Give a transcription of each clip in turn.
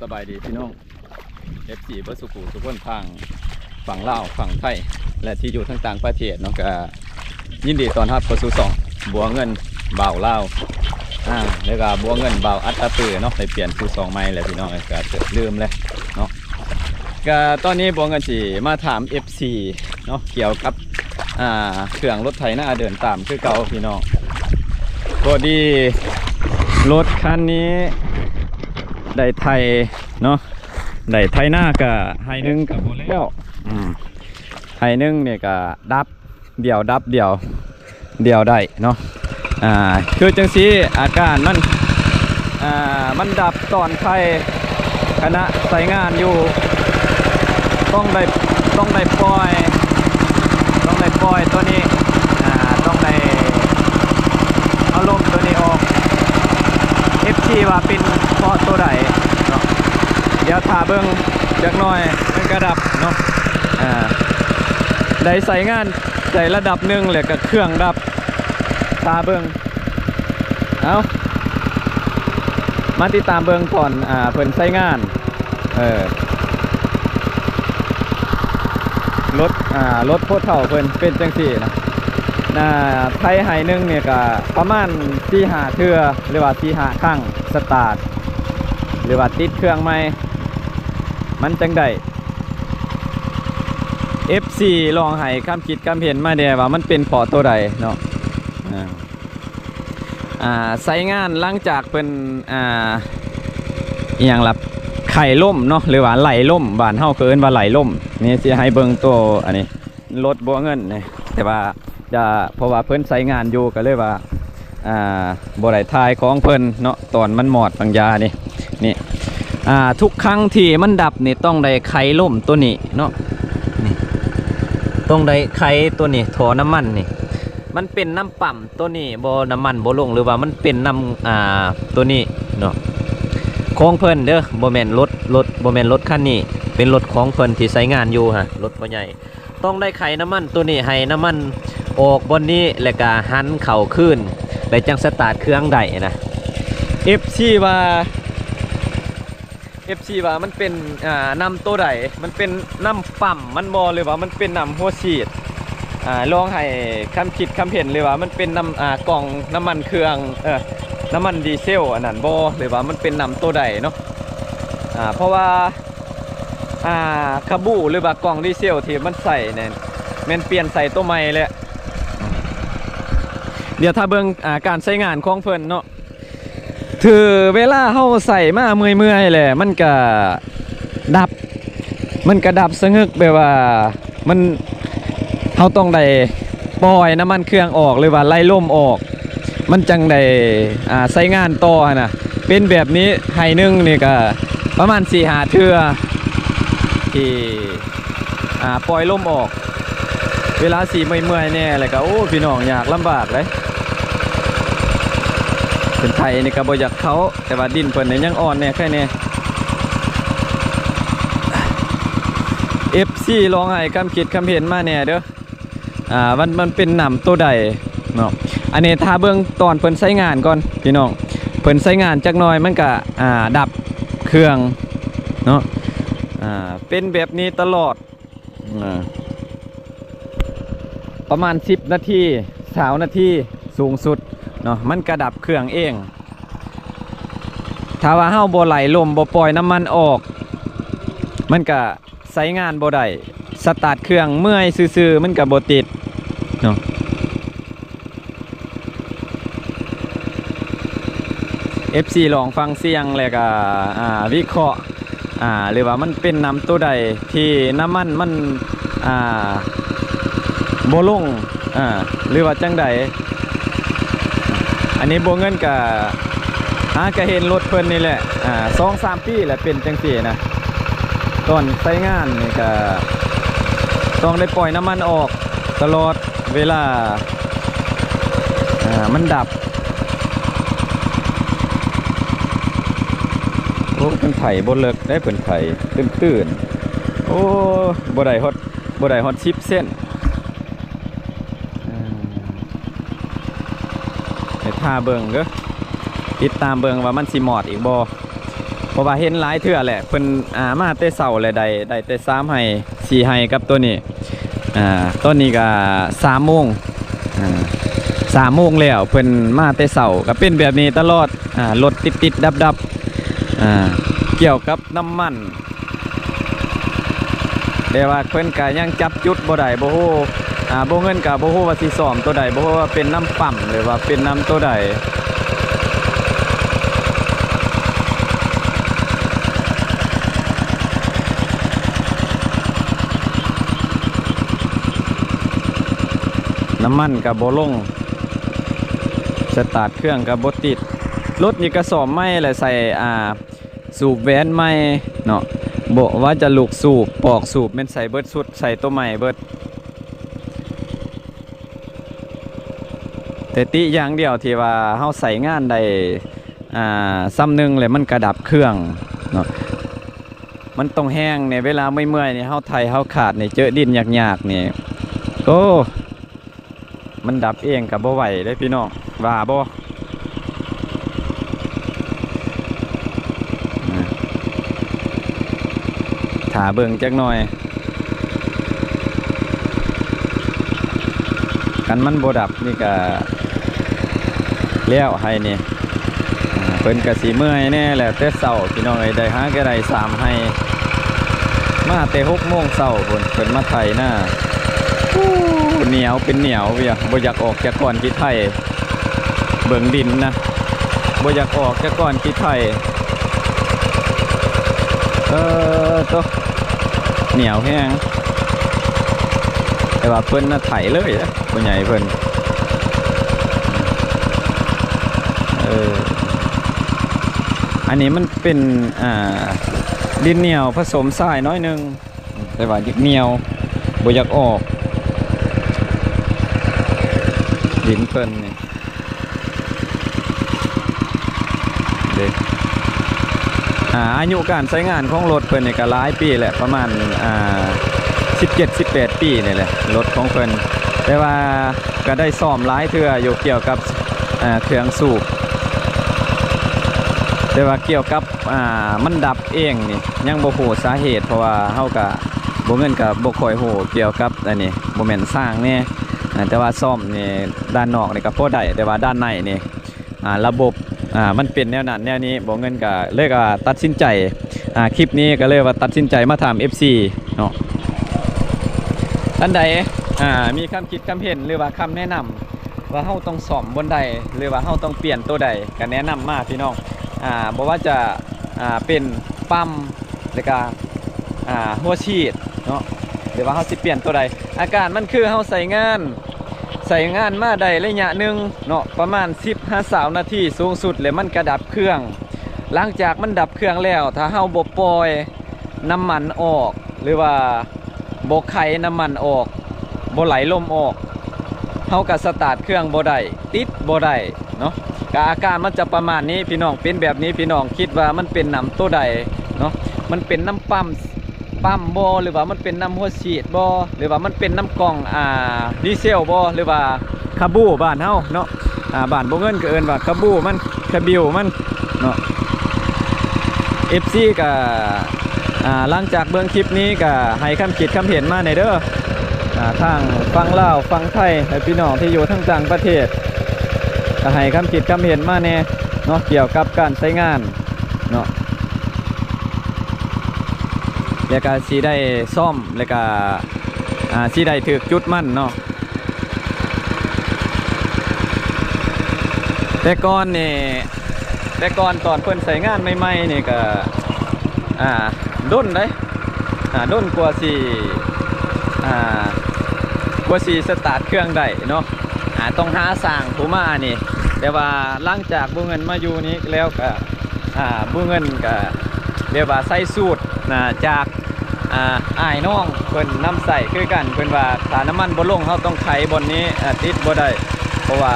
ສະບາຍດີພີ່ນ້ອງ ເອັຟຊີ ເບິດສູ່ຜູ້ສູ່ຄົນ ທາງຝັ່ງລາວ ຝັ່ງໄທ ແລະ ທີ່ຢູ່ທາງຕ່າງປະເທດເນາະ ກະຍິນດີຕ້ອນຮັບເຂົ້າສູ່ຊ່ອງບົວເງິນບ່າວລາວ ອາ ແລ້ວກະບົວເງິນບ່າວອັດຕະປືເນາະ ໄດ້ປ່ຽນຊື່ຊ່ອງໃໝ່ແລ້ວພີ່ນ້ອງ ກະເກືອບລືມແລ້ວເນາະ. ກະຕອນນີ້ບົວເງິນຊິມາຖາມເອັຟຊີ ເນາະ ກ່ຽວກັບ ອ່າ ເຄື່ອງລົດໄຖນາເດີນຕາມຄືເກົ່າພີ່ນ້ອງ. ພໍດີລົດຄັນນີ້ໄດ້ໄຖເນາະ ໄດ້ໄຖນາກະໄຮ່ໜຶ່ງກະບໍ່ແລ້ວ ອືມ ໄຮ່ໜຶ່ງນີ້ກະດັບດຽວ ດັບດຽວ ດຽວໄດ້ເນາະ. ອ່າ ຄືຈັ່ງຊີ້ ອາການມັນ ອ່າ ມັນດັບຕອນໄຖ ຂະນະໃຊ້ງານຢູ່ ຕ້ອງໄດ້ ຕ້ອງໄດ້ປ່ອຍ ຕ້ອງໄດ້ປ່ອຍໂຕນີ້ ອ່າ ຕ້ອງໄດ້ເອົາລົມໂຕນີ້ອອກ. ເອັຟຊີ ວ່າເປັນເພາະໂຕໃດເນາະ ດຽວຖ້າເບິ່ງຈັກໜ່ອຍ ມັນກະດັບເນາະ. ອ່າ ໄດ້ໃຊ້ງານໄດ້ລະດັບໜຶ່ງ ແລ້ວກະເຄື່ອງດັບ ຖ້າເບິ່ງ ເອົາ ມາຕິດຕາມເບິ່ງຕອນ ອ່າ ເພິ່ນໃຊ້ງານ ເອີ ລົດ ອ່າ ລົດໂພເຖົ້າເພິ່ນເປັນຈັ່ງຊີ້ນະ ນະ ໄຖໄຮ່ໜຶ່ງນີ້ກະປະມານສີ່ຫ້າເທື່ອ ຫຼືວ່າສີ່ຫ້າຄັ້ງ ສະຕາດ ຫຼືວ່າຕິດເຄື່ອງໃໝ່ ມັນຈັ່ງໄດ້. ເອັຟຊີ ລອງໃຫ້ຄຳຄິດຄຳເຫັນມາແດ່ວ່າມັນເປັນເພາະໂຕໃດເນາະ. ອ່າ ໃຊ້ງານຫຼັງຈາກເພິ່ນ ອ່າ ອີ່ຫຍັງລະ ໄຂລົມເນາະ ຫຼືວ່າໄລ່ລົມ ບ້ານເຮົາກໍເອີ້ນວ່າໄລ່ລົມ. ນີ້ຊິໃຫ້ເບິ່ງໂຕອັນນີ້ ລົດບົວເງິນນີ້ ແຕ່ວ່າຈະ ເພາະວ່າເພິ່ນໃຊ້ງານຢູ່ ກໍເລີຍວ່າ ອ່າ ບໍ່ໄດ້ຖ່າຍຂອງເພິ່ນເນາະ ຕອນມັນມອດບາງຢ່ານີ້ ນີ້ ອ່າ ທຸກຄັ້ງທີ່ມັນດັບນີ້ ຕ້ອງໄດ້ໄຂລົມໂຕນີ້ເນາະ ນີ້ ຕ້ອງໄດ້ໄຂໂຕນີ້ ທໍ່ນ້ຳມັນນີ້ ມັນເປັນນ້ຳປ້ຳໂຕນີ້ບໍ່ ນ້ຳມັນບໍ່ລົງ ຫຼືວ່າມັນເປັນນ້ຳ ອ່າ ໂຕນີ້ເນາະ ຂອງເພິ່ນເດີ ບໍ່ແມ່ນລົດ ລົດ ບໍ່ແມ່ນລົດຄັນນີ້ ເປັນລົດຂອງເພິ່ນທີ່ໃຊ້ງານຢູ່ຫັ້ນ ລົດພໍ່ໃຫຍ່ ຕ້ອງໄດ້ໄຂນ້ຳມັນໂຕນີ້ ໃຫ້ນ້ຳມັນອອກບ່ອນນີ້ ແລ້ວກະຫັນເຂົ້າຄືນ ແລ້ວຈັ່ງສະຕາດເຄື່ອງໄດ້ນະ. ເອັຟຊີ ວ່າ ເອັຟຊີ ວ່າມັນເປັນ ອ່າ ນ້ຳໂຕໃດ ມັນເປັນນ້ຳປ້ຳມັນບໍ່ ຫຼືວ່າມັນເປັນນ້ຳຫົວສີດ? ອ່າ ລອງໃຫ້ຄຳຄິດຄຳເຫັນ ຫຼືວ່າມັນເປັນນ້ຳ ອ່າ ກ່ອງນ້ຳມັນເຄື່ອງ ເອີ ນ້ຳມັນດີເຊວອັນນັ້ນບໍ່ ຫຼືວ່າມັນເປັນນ້ຳໂຕໃດເນາະ? ອ່າ ເພາະວ່າ ອ່າ ຂະບູ ຫຼືວ່າກ່ອງດີເຊວທີ່ມັນໃສ່ນັ້ນ ແມ່ນປ່ຽນໃສ່ໂຕໃໝ່ແລ້ວ. ດຽວຖ້າເບິ່ງ ອ່າ ການໃຊ້ງານຂອງເພິ່ນເນາະ ຖືເວລາເຮົາໃຊ້ມາເມື່ອຍໆແຫຼະ ມັນກະດັບ ມັນກະດັບສະຫງຶກ ແບບວ່າ ມັນ ເຮົາຕ້ອງໄດ້ປ່ອຍນ້ຳມັນເຄື່ອງອອກ ຫຼືວ່າໄລ່ລົມອອກ ມັນຈັ່ງໄດ້ ອ່າ ໃຊ້ງານຕໍ່ຫັ້ນນະ. ເປັນແບບນີ້ໄຮ່ໜຶ່ງນີ້ກະປະມານສີ່ຫ້າເທື່ອ ທີ່ ອ່າ ປ່ອຍລົມອອກ ເວລາຊິເມື່ອຍໆແດ່ ແລ້ວກະ ໂອ້ ພີ່ນ້ອງ ຍາກລຳບາກເດ້. ເພິ່ນໄຖນີ້ກະບໍ່ຢາກເຂົ້າ ແຕ່ວ່າດິນເພິ່ນນີ້ຍັງອ່ອນແດ່ ໄຄແດ່. ເອັຟຊີ ລອງໃຫ້ຄຳຄິດຄຳເຫັນມາແດ່ເດີ ອ່າ ມັນ ມັນເປັນນ້ຳໂຕໃດເນາະ. ອັນນີ້ຖ້າເບິ່ງຕອນເພິ່ນໃຊ້ງານກ່ອນພີ່ນ້ອງ ເພິ່ນໃຊ້ງານຈັກໜ່ອຍມັນກະ ອ່າ ດັບເຄື່ອງເນາະ. ອ່າ ເປັນແບບນີ້ຕະຫຼອດ ອ່າ ປະມານສິບນາທີ ຊາວນາທີສູງສຸດເນາະ ມັນກະດັບເຄື່ອງເອງ. ຖ້າວ່າເຮົາບໍ່ໄລ່ລົມ ບໍ່ປ່ອຍນ້ຳມັນອອກ ມັນກະໃຊ້ງານບໍ່ໄດ້ ສະຕາດເຄື່ອງເມື່ອຍຊື່ໆ ມັນກະບໍ່ຕິດເນາະ. ເອັຟຊີ ລອງຟັງສຽງ ແລ້ວກະ ອ່າ ວິເຄາະ ອ່າ ຫຼືວ່າມັນເປັນນ້ຳໂຕໃດທີ່ນ້ຳມັນມັນ ອ່າ ບໍ່ລົງ ອ່າ ຫຼືວ່າຈັ່ງໃດ. ອັນນີ້ບົວເງິນກະຫາກະເຫັນລົດເພິ່ນນີ້ແຫຼະ ອ່າ ສອງສາມປີແລ້ວເປັນຈັ່ງຊີ້ນະ. ຕອນໃຊ້ງານນີ້ກະຕ້ອງໄດ້ປ່ອຍນ້ຳມັນອອກຕະຫຼອດເວລາ ອ່າ ມັນດັບ. ໂອ້ ເພິ່ນໄຖບໍ່ເລິກເດ້ ເພິ່ນໄຖຕື້ນໆ ໂອ້ ບໍ່ໄດ້ຮອດ ບໍ່ໄດ້ຮອດສິບເຊັນ. ເອີ ໃຫ້ຖ້າເບິ່ງເດີ ຕິດຕາມເບິ່ງວ່າມັນຊິມອດອີກບໍ່. ພາະວ່າເຫັນຫຼາຍເທື່ອແຫຼະ ເພິ່ນ ອ່າ ມາແຕ່ເຊົ້າແຫຼະ ໄດ້ ໄດ້ແຕ່ສາມໄຮ່ ສີ່ໄຮ່ກັບໂຕນີ້ ອ່າ ຕອນນີ້ກໍສາມໂມງ ອ່າ ສາມໂມງແລ້ວ ເພິ່ນມາແຕ່ເຊົ້າ ກໍເປັນແບບນີ້ຕະຫຼອດ ອ່າ ລົດຕິດໆດັບໆ ອ່າ ກ່ຽວກັບນ້ຳມັນ ແຕ່ວ່າເພິ່ນກະຍັງຈັບຈຸດບໍ່ໄດ້ ບໍ່ຮູ້ ອ່າ ບໍ່ເງິນກະບໍ່ຮູ້ວ່າຊິສ້ອມໂຕໃດ ບໍ່ຮູ້ວ່າເປັນນຳປ້ຳ ຫຼືວ່າເປັນນຳໂຕໃດ. ນ້ຳມັນກະບໍ່ລົງ ສະຕາດເຄື່ອງກະບໍ່ຕິດ ລົດນີ້ກະສ້ອມໃໝ່ ແລະ ໃສ່ ອ່າ ສູບແຫວນໃໝ່ເນາະ ບໍ່ວ່າຈະລູກສູບ ປອກສູບ ແມ່ນໃສ່ເບິດຊຸດ ໃສ່ໂຕໃໝ່ເບິດ. ແຕ່ຕິຢ່າງດຽວທີ່ວ່າເຮົາໃຊ້ງານໄດ້ ອ່າ ສ່ຳໜຶ່ງແລ້ວ ມັນກະດັບເຄື່ອງເນາະ ມັນຕ້ອງແຮງນີ້ ເວລາເມື່ອຍໆນີ້ ເຮົາໄຖເຮົາຄາດນີ້ ເຈີດິນຍາກໆນີ້ ໂອ້ ມັນດັບເອງກໍບໍ່ໄຫວເດ້ພີ່ນ້ອງ ວ່າບໍ່? ຖ້າເບິ່ງຈັກໜ່ອຍ ຄັນມັນບໍ່ດັບນີ້ກະແລ້ວໄຮ່ນີ້ ເພິ່ນກະຊິເມື່ອຍແດ່ແຫຼະ ແຕ່ເຊົ້າພີ່ນ້ອງເອີຍ ໄດ້ຫາກະໄດ້ສາມໄຮ່ ມາແຕ່ຫົກໂມງເຊົ້າພຸ້ນ ເພິ່ນມາໄຖນາ ໂອ້ ໜຽວເປັນໜຽວ ບໍ່ຢາກອອກຈາກກ້ອນຂີ້ໄຖ ເບິ່ງດິນນະ ບໍ່ຢາກອອກຈາກກ້ອນຂີ້ໄຖ ເອີ ໂຕ ໜຽວແຮງ ແຕ່ວ່າເພິ່ນນະໄຖເລີຍ ຜູ້ໃຫຍ່ເພິ່ນ ເອີ ອັນນີ້ມັນເປັນ ອ່າ ດິນໜຽວຜະສົມຊາຍໜ້ອຍໜຶ່ງ ແຕ່ວ່າຢາກໜຽວ ບໍ່ຢາກອອກ ດິນເພິ່ນນີ້ເດ້ ອ່າ ອາຍຸການໃຊ້ງານຂອງລົດເພິ່ນນີ້ກໍຫຼາຍປີແຫຼະ ປະມານ ອ່າ ສິບເຈັດ ສິບແປດປີນີ້ແຫຼະ ລົດຂອງເພິ່ນ ແຕ່ວ່າກໍໄດ້ສ້ອມຫຼາຍເທື່ອຢູ່ກ່ຽວກັບ ອ່າ ເຄື່ອງສູບ ແຕ່ວ່າກ່ຽວກັບ ອ່າ ມັນດັບເອງນີ້ ຍັງບໍ່ຮູ້ສາເຫດ ເພາະວ່າເຮົາກະບໍ່ ເງິນກະບໍ່ຄ່ອຍຮູ້ກ່ຽວກັບອັນນີ້ ບໍ່ແມ່ນຊ່າງແດ່ ອ່າ ແຕ່ວ່າສ້ອມນີ້ດ້ານນອກນີ້ກະພໍໄດ້ ແຕ່ວ່າດ້ານໃນນີ້ ອ່າ ລະບົບ ອ່າ ມັນເປັນແນວນັ້ນແນວນີ້ ບໍ່ ເງິນກະເລີຍວ່າຕັດສິນໃຈ ອ່າ ຄລິບນີ້ກະເລີຍວ່າຕັດສິນໃຈມາຖາມເອັຟຊີເນາະ ທ່ານໃດ ອ່າ ມີຄຳຄິດຄຳເຫັນ ຫຼືວ່າຄຳແນະນຳ ວ່າເຮົາຕ້ອງສ້ອມບ່ອນໃດ ຫຼືວ່າເຮົາຕ້ອງປ່ຽນໂຕໃດ ກະແນະນຳມາພີ່ນ້ອງ ອ່າ ບໍ່ວ່າຈະ ອ່າ ເປັນປ້ຳ ແລ້ວກະ ອ່າ ຫົວສີດເນາະ ຫຼືວ່າເຮົາຊິປ່ຽນໂຕໃດ ອາການມັນຄືເຮົາໃຊ້ງານ ໃຊ້ງານມາໄດ້ໄລຍະໜຶ່ງເນາະ ປະມານສິບຫາຊາວນາທີສູງສຸດ ແລ້ວມັນກະດັບເຄື່ອງ ຫຼັງຈາກມັນດັບເຄື່ອງແລ້ວ ຖ້າເຮົາບໍ່ປ່ອຍນ້ຳມັນອອກ ຫຼືວ່າ ບໍ່ໄຄນ້ຳມັນອອກ ບໍ່ໄຫຼລົມອອກ ເຮົາກະສະຕາດເຄື່ອງບໍ່ໄດ້ ຕິດບໍ່ໄດ້ເນາະ ກະອາການມັນຈະປະມານນີ້ພີ່ນ້ອງ ເປັນແບບນີ້ພີ່ນ້ອງ ຄິດວ່າມັນເປັນນຳໂຕໃດເນາະ ມັນເປັນນຳປ້ຳ ປ້ຳບໍ່ ຫຼືວ່າມັນເປັນນຳຫົວສີດບໍ່ ຫຼືວ່າມັນເປັນນຳກ່ອງ ອ່າ ດີເຊວບໍ່ ຫຼືວ່າຄາບູບ້ານເຮົາເນາະ ອ່າ ບ້ານບໍ່ເງິນກະເອີ້ນວ່າຄາບູມັນ ຄາບິວມັນເນາະ ເອັຟຊີກະ ອ່າ ຫຼັງຈາກເບິ່ງຄລິບນີ້ກະໃຫ້ຄຳຄິດຄຳເຫັນມາແດ່ເດີ້ ອ່າ ທາງຝັ່ງລາວ ຝັ່ງໄທ ແລະ ພີ່ນ້ອງທີ່ຢູ່ທາງຕ່າງປະເທດ ກະໃຫ້ຄຳຄິດຄຳເຫັນມາແດ່ເນາະ ກ່ຽວກັບການໃຊ້ງານເນາະ ແລ້ວກະຊິໄດ້ສ້ອມ ແລ້ວກະ ອ່າ ຊິໄດ້ຖືກຈຸດມັນເນາະ. ແຕ່ກ່ອນນີ້ ແຕ່ກ່ອນຕອນເພິ່ນໃຊ້ງານໃໝ່ໆນີ້ກະ ອ່າ ດົນເດ້ ອ່າ ດົນກວ່າຊິ ອ່າ ກວ່າຊິສະຕາດເຄື່ອງໄດ້ເນາະ ອ່າ ຕ້ອງຫາຊ່າງຜູ້ມານີ້ ແຕ່ວ່າຫຼັງຈາກບໍ່ເງິນມາຢູ່ນີ້ແລ້ວກະ ອ່າ ບໍ່ເງິນກະແບບວ່າໃຊ້ສູດ ອ່າ ຈາກ ອ່າ ອ້າຍນ້ອງເພິ່ນນຳໃຊ້ຄືກັນ ເພິ່ນວ່າຖ້ານ້ຳມັນບໍ່ລົງ ເຮົາຕ້ອງໄຂບ່ອນນີ້ ອ່າ ຕິດບໍ່ໄດ້ ເພາະວ່າ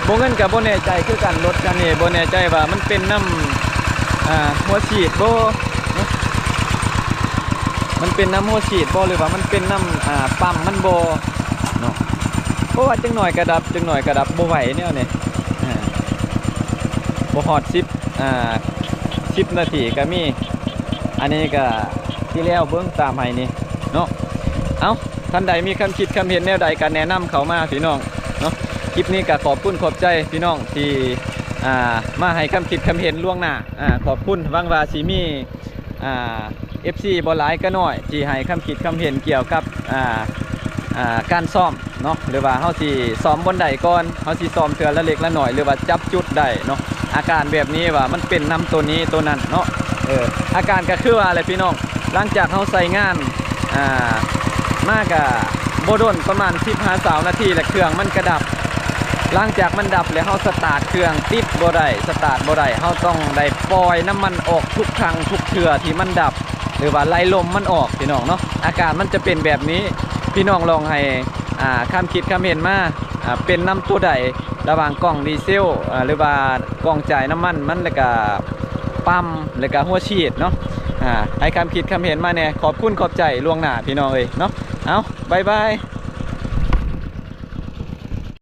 ບໍ່ເງິນກະບໍ່ແນ່ໃຈຄືກັນ ລົດຄັນນີ້ບໍ່ແນ່ໃຈວ່າມັນເປັນນຳ ອ່າ ຫົວສີດບໍ່ ມັນເປັນນຳຫົວສີດບໍ່ ຫຼືວ່າມັນເປັນນຳ ອ່າ ປ້ຳມັນບໍ່ເນາະ ເພາະວ່າຈັກໜ້ອຍກະດັບ ຈັກໜ້ອຍກະດັບ ບໍ່ໄຫວແນວນີ້ ອ່າ ບໍ່ຮອດສິບ ອ່າ ສິບນາທີກໍມີ. ອັນນີ້ກໍຊິແລ້ວເບິ່ງຕາມໃຫ້ນີ້ເນາະ. ເອົ້າ ທ່ານໃດມີຄຳຄິດຄຳເຫັນແນວໃດກໍແນະນຳເຂົ້າມາພີ່ນ້ອງເນາະ. ຄລິບນີ້ກໍຂອບຄຸນຂອບໃຈພີ່ນ້ອງທີ່ ອ່າ ມາໃຫ້ຄຳຄິດຄຳເຫັນລ່ວງໜ້າ. ອ່າ ຂອບຄຸນ. ຫວັງວ່າຊິມີ ອ່າ ເອັຟຊີ ບໍ່ຫຼາຍກໍໜ້ອຍທີ່ໃຫ້ຄຳຄິດຄຳເຫັນກ່ຽວກັບ ອ່າ ອ່າ ການຊ້ອມເນາະ ຫຼືວ່າເຮົາຊິຊ້ອມບ່ອນໃດກ່ອນ, ເຮົາຊິຊ້ອມເທື່ອລະເລັກລະໜ້ອຍ ຫຼືວ່າຈັບຈຸດໄດ້ເນາະ. ອາການແບບນີ້ວ່າມັນເປັນນຳໂຕນີ້ໂຕນັ້ນເນາະ. ເອີ ອາການກໍຄືວ່າແຫຼະພີ່ນ້ອງ, ຫຼັງຈາກເຮົາໃຊ້ງານ ອ່າ ມາກະບໍ່ດົນ ປະມານສິບຫາຊາວນາທີ ແລ້ວເຄື່ອງມັນກະດັບ. ຫຼັງຈາກມັນດັບແລ້ວ ເຮົາສະຕາດເຄື່ອງຕິດບໍ່ໄດ້ ສະຕາດບໍ່ໄດ້, ເຮົາຕ້ອງໄດ້ປ່ອຍນ້ຳມັນອອກທຸກຄັ້ງທຸກເທື່ອທີ່ມັນດັບ ຫຼືວ່າໄລ່ລົມມັນອອກ ພີ່ນ້ອງເນາະ. ອາການມັນຈະເປັນແບບນີ້. ພີ່ນ້ອງລອງໃຫ້ ອ່າ ຄຳຄິດຄຳເຫັນມາ ອ່າ ເປັນນຳໂຕໃດ ລະຫວ່າງກ່ອງດີເຊວ ອ່າ ຫຼືວ່າກ່ອງຈ່າຍນ້ຳມັນມັນ ແລ້ວກະປ້ຳ ແລ້ວກະຫົວສີດເນາະ. ອ່າ ໃຫ້ຄຳຄິດຄຳເຫັນມາແດ່. ຂອບຄຸນຂອບໃຈລ່ວງໜ້າພີ່ນ້ອງເອີຍເນາະ. ເອົາ ບາຍບາຍ.